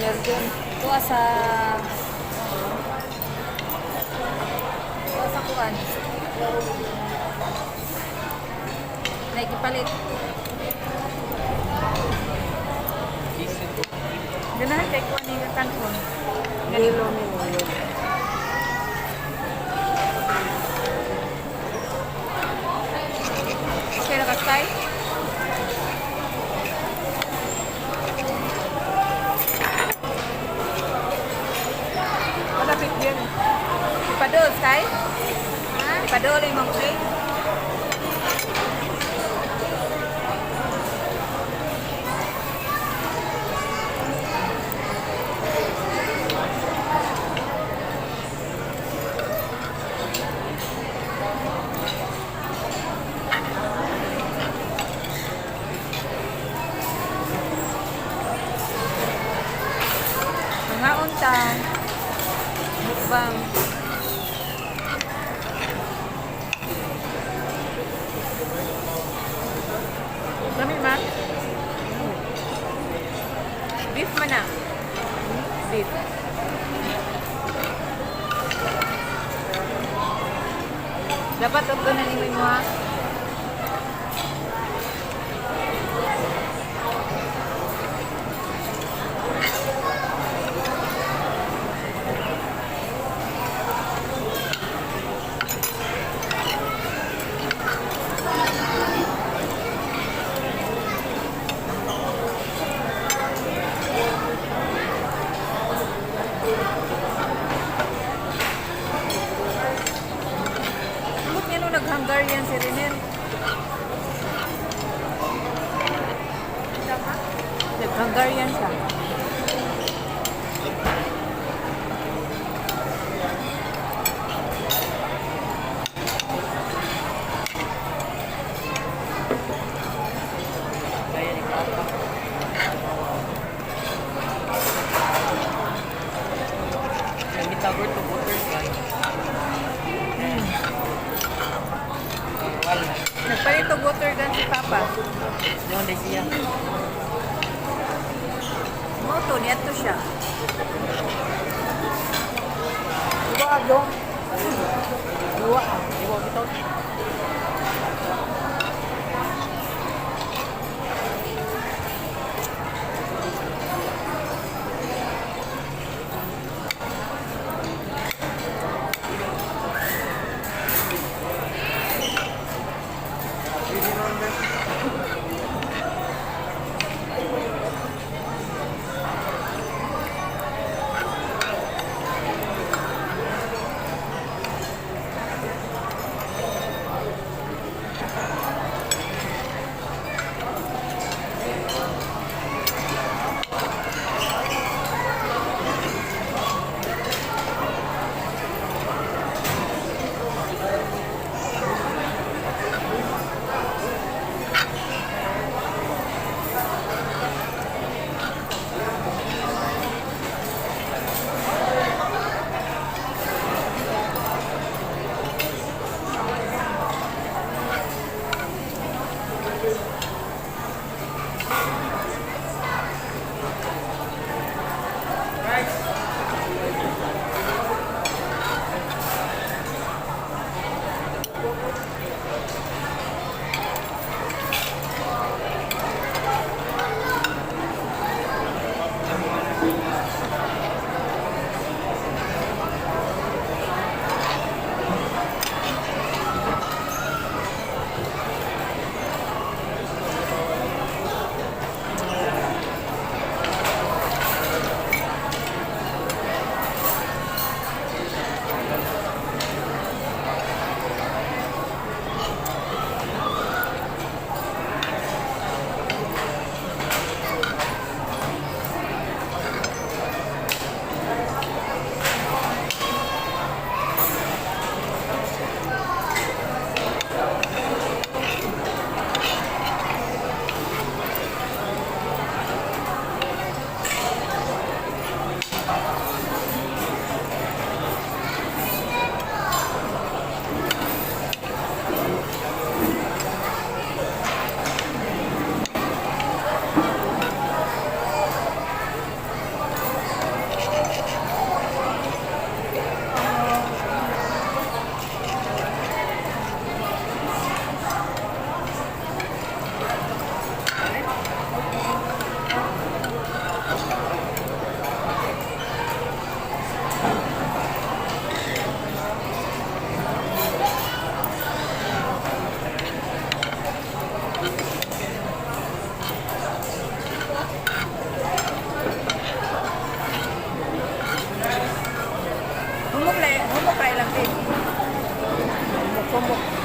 Energen. Tuwa sa kuan. Nagipalit. Ganahan kay kuan ni kanon. Yellow ni. Okay ra ka, Sky? Malapit din. Ipadol, Sky? Ipadol imong plate. Mga unta. Mukbang. Lami ba? Beef man na. Beef. Dapat ito na nimo mo ha. Ambot niya nung nag-Hungarian si Renel. Nag-Hungarian siya. Gaya ni Papa. Mitagor to butterfly. Wala. Nagpalit og water gun si Papa. Yung na siya. Moto niya to siya. Duwa dong. Duwa. Iwa bitaw. Tambok.